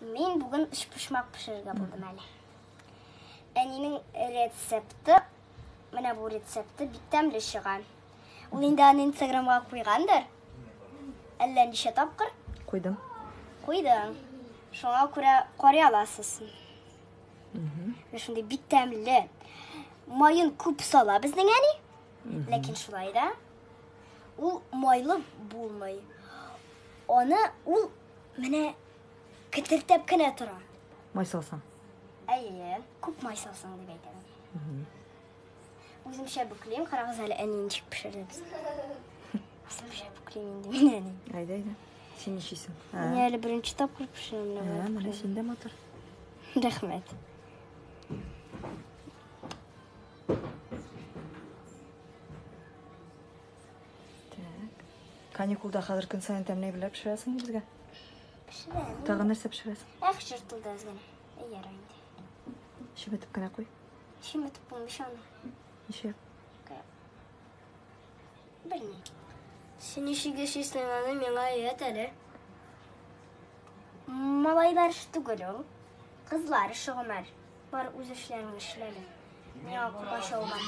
Мин бүген өчпочмак пешерергә булдым әле. Әнинең рецепты, менә бу рецепты бик тәмле чыга. Ул инде аны Инстаграмга куйгандыр. Әллә ничә тапкыр? Куйдым. Куйдың. Шуңа күрә карый аласыз. Менә шундый бик тәмле. Маен күп сала безнең әни. Ләкин шулай да ул майлы булмый. Аны ул менә кетертәп кенә тора. Май салсаң. Әйе, күп май салсаң дип әйтәм. Үземчә бөклим, карагыз әле әни ничек пешерде безне. Үземчә бөклим инде мин әни. Әйдә, әйдә. Син ничисең? Мин әле беренче тапкыр пешерәм менә болай. Менә син дә матур. Рәхмәт. Так. Каникулда хәзер көн саен тәмле әйберләр пешерәсең безгә. Пешерәм. Тагын нәрсә пешерәсең? Эх, жыртылды әз генә. Әй, ярар инде. Чеметеп кенә куй. Чеметеп булмый аны. Ничек? Белмим. Син ничек яшисең аны миңа өйрәт әле. Малайлар эше түгел ул. Кызлар эше, Гомәр. Бар үз эшләреңне эшлә әле. Миңа комачаулама.